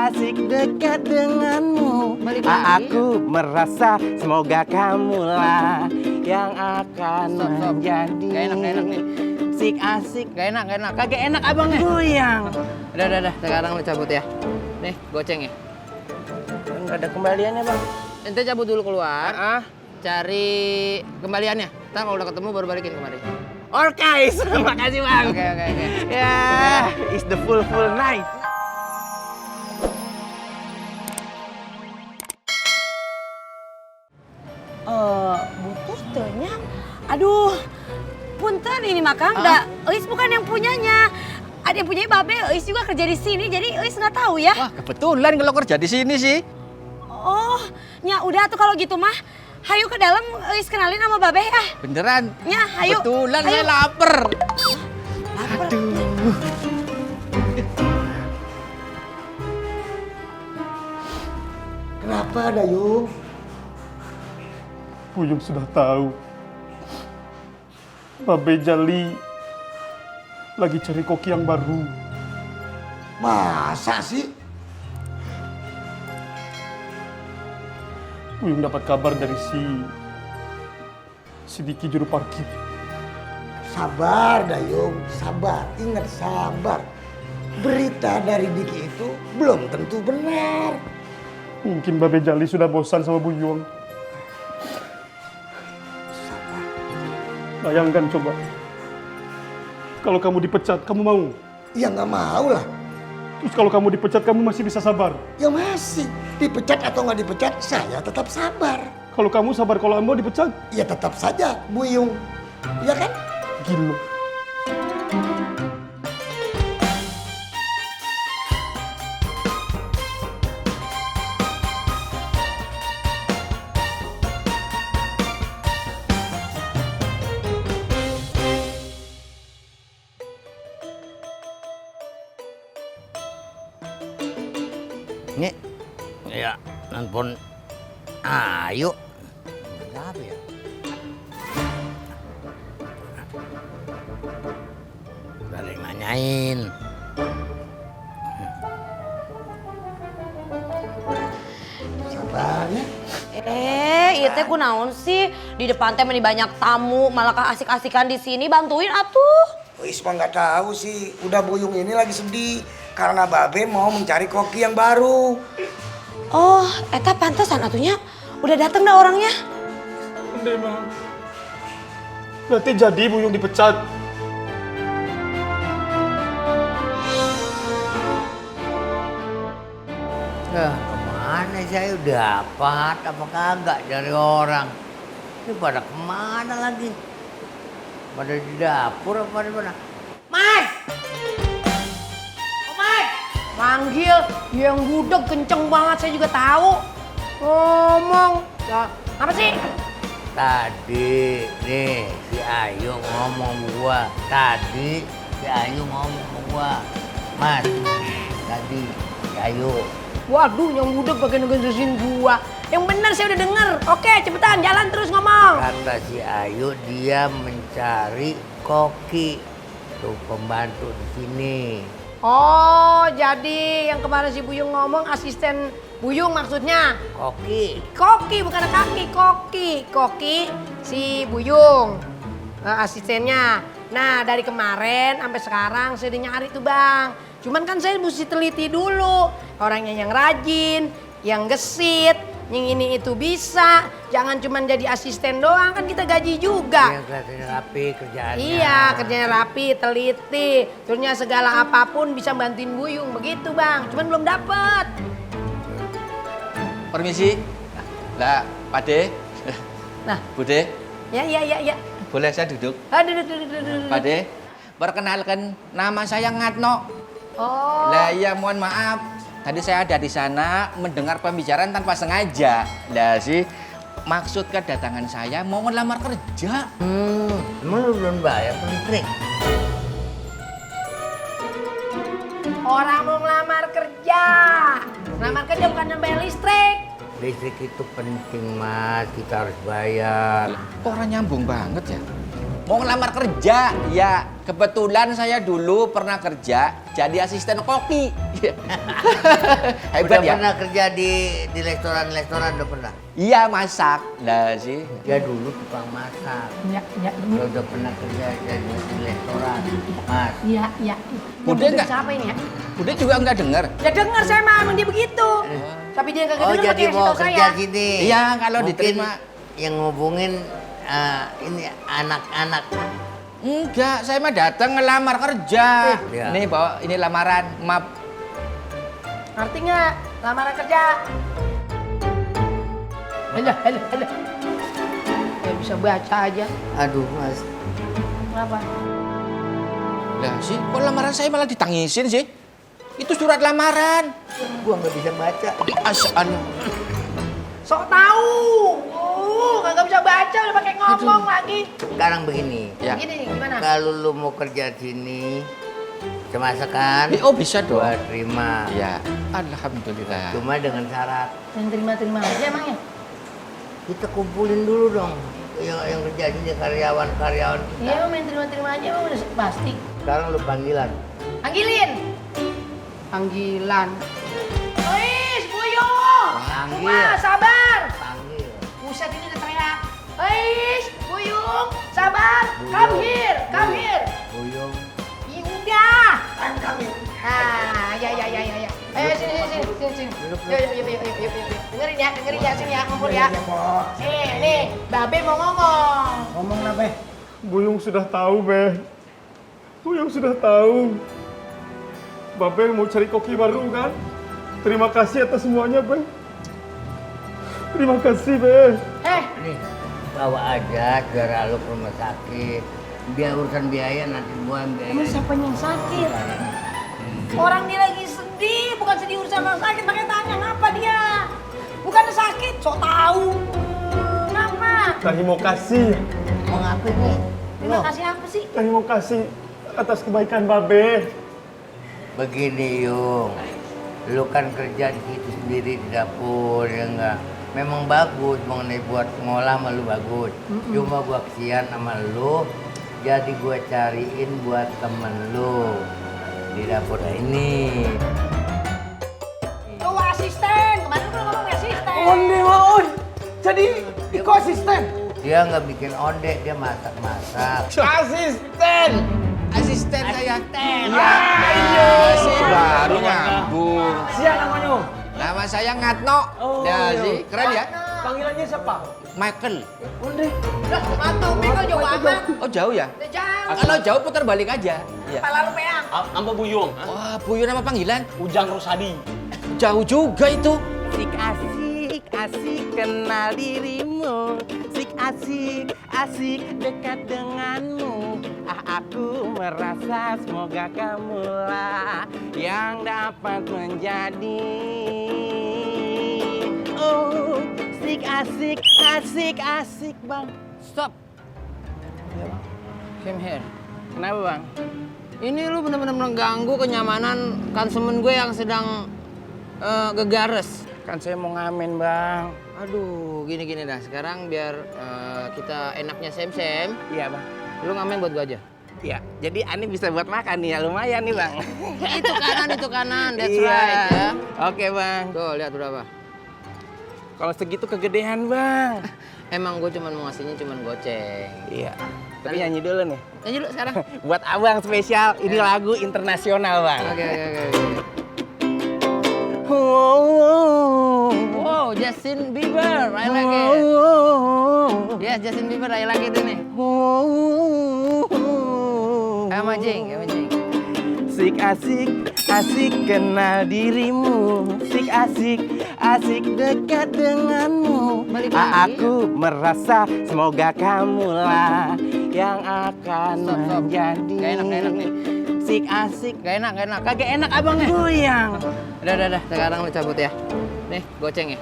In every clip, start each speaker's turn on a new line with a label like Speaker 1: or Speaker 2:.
Speaker 1: asik dekat denganmu. Aku merasa semoga kamulah yang akan menjadi.
Speaker 2: Gak enak nih.
Speaker 1: Asik.
Speaker 2: Gak enak. Kagak enak abangnya.
Speaker 1: Goyang.
Speaker 2: Udah. Sekarang lu cabut ya. Nih, goceng ya.
Speaker 1: Enggak ada kembaliannya, Bang.
Speaker 2: Ente cabut dulu keluar. Cari kembaliannya. Ntar kalau udah ketemu baru balikin kemari.
Speaker 1: Orkais. Makasih, Bang.
Speaker 2: Oke.
Speaker 1: Ya, it's the full night.
Speaker 3: Butuh tehnya. Aduh, punten ini Makang. Eis bukan yang punyanya. Ada yang punya Babe, Eis juga kerja di sini, jadi Eis nggak tahu ya.
Speaker 2: Wah, kebetulan kalau kerja di sini sih.
Speaker 3: Oh, ya udah tuh kalau gitu mah. Hayu ke dalam, Eis kenalin sama Babe ya.
Speaker 2: Beneran?
Speaker 3: Ya, hayu.
Speaker 2: Kebetulan
Speaker 3: Hayu.
Speaker 2: saya lapar.
Speaker 1: Aduh.
Speaker 4: Kenapa Dayung?
Speaker 5: Buyung sudah tahu. Babe Jali lagi cari koki yang baru.
Speaker 4: Masa sih?
Speaker 5: Buyung dapat kabar dari si Diki juru parkir.
Speaker 4: Sabar Dayung, sabar. Ingat sabar. Berita dari Diki itu belum tentu benar.
Speaker 5: Mungkin Babe Jali sudah bosan sama Buyung. Bayangkan coba. Kalau kamu dipecat, kamu mau?
Speaker 4: Ya nggak mau lah.
Speaker 5: Terus kalau kamu dipecat, kamu masih bisa sabar?
Speaker 4: Ya masih. Dipecat atau nggak dipecat, saya tetap sabar.
Speaker 5: Kalau kamu sabar kalau Ambo dipecat?
Speaker 4: Ya tetap saja Buyung. Ya kan?
Speaker 5: Gila.
Speaker 6: Ini, ya, nelfon Ayu. Kenapa ya? Udah ada yang nanyain.
Speaker 4: Sabar ya.
Speaker 3: Iya teh kunaon sih? Di depan teh meni banyak tamu, malah asik-asikan di sini, bantuin atuh.
Speaker 4: Wis mah nggak tahu sih. Udah Buyung ini lagi sedih karena Babe mau mencari koki yang baru.
Speaker 3: Oh, eta pantesan atunya. Udah dateng dah orangnya.
Speaker 5: Ende mah. Berarti jadi Buyung dipecat.
Speaker 6: Kemana saya dapat apa kagak dari orang? Ini pada kemana lagi? Pada di dapur apa di mana? Mas! Oh, Mas!
Speaker 7: Manggil, yang gudeg kenceng banget saya juga tahu. Ngomong, ya, apa sih?
Speaker 6: Tadi nih si Ayu ngomong gua. Tadi si Ayu ngomong sama gua. Mas, tadi si Ayu.
Speaker 7: Waduh, yang gudeg bagian ngegerusin gua. Yang bener saya udah denger. Oke, cepetan jalan terus ngomong.
Speaker 6: Kata si Ayu dia mencari koki. Tuh pembantu di sini.
Speaker 7: Oh, jadi yang kemarin si Buyung ngomong asisten Buyung maksudnya.
Speaker 6: Koki.
Speaker 7: Koki bukan kaki, koki. Koki si Buyung. Asistennya. Nah, dari kemarin sampai sekarang saya udah nyari tuh, Bang. Cuman kan saya mesti teliti dulu. Orangnya yang rajin, yang gesit, yang ini itu bisa. Jangan cuma jadi asisten doang, kan kita gaji juga.
Speaker 6: Yang kelihatannya rapi kerjaannya.
Speaker 7: Iya, kerjanya rapi, teliti. Terusnya segala apapun bisa bantuin Buyung. Begitu, Bang. Cuman belum dapet.
Speaker 2: Permisi. Lah, Pak De.
Speaker 7: Nah.
Speaker 2: Bude,
Speaker 7: Ya.
Speaker 2: boleh saya duduk?
Speaker 7: Duduk.
Speaker 2: Pak De, perkenalkan nama saya Ngatno.
Speaker 7: Oh.
Speaker 2: Lah ya mohon maaf, tadi saya ada di sana mendengar pembicaraan tanpa sengaja. Lah sih maksud kedatangan saya mau ngelamar kerja.
Speaker 6: Emang lu belum bayar listrik?
Speaker 7: Orang mau ngelamar kerja. Ngelamar kerja bukan nambah listrik.
Speaker 6: Listrik itu penting, Mas. Kita harus bayar.
Speaker 2: Kok orang nyambung banget ya? mau ngelamar kerja. Ya, kebetulan saya dulu pernah kerja jadi asisten koki. Hebat
Speaker 6: Udah
Speaker 2: ya?
Speaker 6: pernah kerja di restoran udah pernah?
Speaker 2: Iya, masak. Lah sih.
Speaker 6: Dia dulu tukang masak.
Speaker 7: Iya, iya.
Speaker 6: Dia udah pernah kerja di restoran. Mas,
Speaker 7: Iya, iya.
Speaker 2: Bude
Speaker 7: Yang
Speaker 2: nggak?
Speaker 7: siapa ini ya?
Speaker 2: Udah juga nggak dengar.
Speaker 7: Ya dengar saya mah emang dia begitu. Tapi dia kagak
Speaker 6: oh
Speaker 7: dengar
Speaker 6: jadi
Speaker 7: makanya
Speaker 6: mau
Speaker 7: kasih tahu
Speaker 6: kerja
Speaker 7: saya.
Speaker 6: sini?
Speaker 2: Iya, kalau
Speaker 6: Mungkin
Speaker 2: diterima.
Speaker 6: yang ngubungin ini anak-anak.
Speaker 2: Enggak, saya mah datang ngelamar kerja.
Speaker 6: Iya.
Speaker 2: Nih bawa ini lamaran, maaf.
Speaker 7: Ngerti nggak? Lamaran kerja. Halo. Ya bisa baca aja.
Speaker 6: Aduh mas,
Speaker 7: Kenapa?
Speaker 2: Lah sih, kok lamaran saya malah ditangisin sih? Itu surat lamaran.
Speaker 6: gua nggak bisa baca.
Speaker 2: Asal.
Speaker 7: Sok tahu. Kagak bisa baca udah pakai ngomong lagi.
Speaker 6: Sekarang begini,
Speaker 2: Ya.
Speaker 7: Gini gimana?
Speaker 6: kalau lu mau kerja sini, cemasakan,
Speaker 2: Oh bisa dong.
Speaker 6: gua terima.
Speaker 2: Ya, alhamdulillah.
Speaker 6: Cuma dengan syarat
Speaker 7: Yang terima aja emangnya.
Speaker 6: kita kumpulin dulu dong yang kerja sini karyawan-karyawan kita.
Speaker 7: Iya main terima aja emang udah pasti.
Speaker 6: Sekarang lu panggilan.
Speaker 7: Panggilin. Panggilan. Ois, Buyung.
Speaker 6: Panggil.
Speaker 7: Wah, sabar.
Speaker 6: Panggil.
Speaker 7: Buset ini udah teriak. Ois, Buyung, sabar. Come here.
Speaker 6: Buyung.
Speaker 7: Ya udah. Ah, ya. Ayo sini. Yuk. Dengerin ya sini ya, ngumpul ya. Nih, Babe mau ngomong.
Speaker 4: Ngomong lah, Be.
Speaker 5: Buyung sudah tahu, Be. Buyung sudah tahu. Babe mau cari koki baru kan? Terima kasih atas semuanya, Be. Terima kasih, Be.
Speaker 6: Nih, bawa aja saudara lu ke rumah sakit. Biar urusan biaya nanti gua yang biaya.
Speaker 7: Emang siapa yang sakit? Orang dia lagi sedih, bukan sedih urusan orang sakit, makanya tanya ngapa dia. Bukan sakit, sok tahu. Kenapa?
Speaker 5: Terima kasih.
Speaker 6: Mau ngapain nih?
Speaker 7: Terima kasih apa sih?
Speaker 5: Terima kasih atas kebaikan Babe.
Speaker 6: Begini Yung, lu kan kerja di situ sendiri di dapur ya enggak? Memang bagus mengenai buat ngolah sama lu bagus. Cuma gua kesian sama lu, jadi gua cariin buat temen lu di dapur ini.
Speaker 7: Tuh asisten, kemarin lu ngomong asisten.
Speaker 1: Onde. Jadi Iko asisten.
Speaker 6: Dia nggak bikin onde, dia masak-masak.
Speaker 2: Asisten saya. Iya sih, baru nyambung.
Speaker 1: Siapa namanya?
Speaker 2: Nama saya Ngatno. Ya sih, keren ya.
Speaker 1: Panggilannya siapa?
Speaker 2: Michael.
Speaker 7: Lah, mantap, Michael jauh amat.
Speaker 2: Oh jauh ya?
Speaker 7: Udah jauh.
Speaker 2: Kalau jauh putar balik aja. Iya.
Speaker 7: Kepala lu peang.
Speaker 8: Ambo Buyung,
Speaker 2: Wah, Buyung nama panggilan.
Speaker 8: Ujang Rusadi.
Speaker 2: Jauh juga itu.
Speaker 1: Asik kenal dirimu. Asik dekat denganmu. Aku merasa semoga kamulah yang dapat menjadi. Oh, asik bang.
Speaker 2: Stop. Came here.
Speaker 1: Kenapa bang?
Speaker 2: Ini lu bener-bener mengganggu kenyamanan konsumen gue yang sedang gegares.
Speaker 1: Kan saya mau ngamen bang.
Speaker 2: Aduh, gini dah. Sekarang biar kita enaknya sem-sem,
Speaker 1: Iya bang.
Speaker 2: lu ngamen buat gue aja.
Speaker 1: Iya. Jadi Ani bisa buat makan nih ya, lumayan nih bang.
Speaker 2: Itu kanan, that's
Speaker 1: Iya.
Speaker 2: right ya.
Speaker 1: Oke bang.
Speaker 2: Tuh, lihat berapa.
Speaker 1: Kalau segitu kegedean bang.
Speaker 2: Emang gue cuma mau ngasihnya cuma goceng.
Speaker 1: Iya. Tapi nyanyi dulu nih.
Speaker 2: Nyanyi dulu sekarang.
Speaker 1: Buat abang spesial. Ini lagu internasional bang.
Speaker 2: Oke.
Speaker 1: Wow.
Speaker 2: Wow, Justin Bieber, I like it. Yes, Justin Bieber, I like it ini. Ayo mancing.
Speaker 1: Asik kenal dirimu. Asik dekat denganmu.
Speaker 2: Balik lagi.
Speaker 1: Aku merasa semoga kamulah yang akan
Speaker 2: Stop.
Speaker 1: menjadi.
Speaker 2: Gak enak nih.
Speaker 1: Asik.
Speaker 2: Gak enak.
Speaker 1: Kagak enak abangnya. Goyang.
Speaker 2: Udah. Sekarang lu cabut ya. Nih, goceng ya.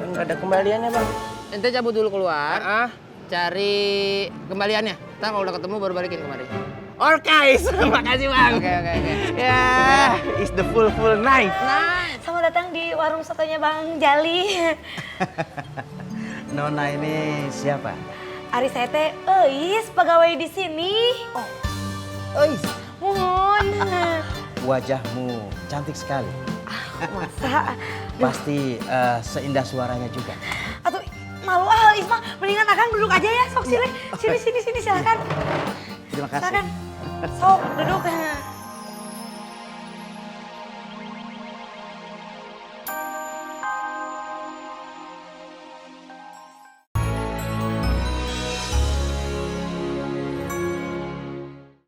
Speaker 1: Enggak ada kembaliannya bang.
Speaker 2: Ente cabut dulu keluar. Cari kembaliannya. Ntar kalau udah ketemu baru balikin kemari.
Speaker 1: Orkais. Makasih bang.
Speaker 2: Oke.
Speaker 1: Ya, it's the full night.
Speaker 3: Selamat datang di warung sotonya Bang Jali.
Speaker 9: Nona ini siapa?
Speaker 3: Ari saya teh Eis pegawai di sini. Oh,
Speaker 1: Eis,
Speaker 3: mohon.
Speaker 1: wajahmu cantik sekali.
Speaker 3: Masa?
Speaker 1: Pasti seindah suaranya juga.
Speaker 3: Atau malu Eis mah, mendingan Akang duduk aja ya, sok sini. Sini silakan.
Speaker 1: Terima kasih.
Speaker 3: Silakan. Sok duduk.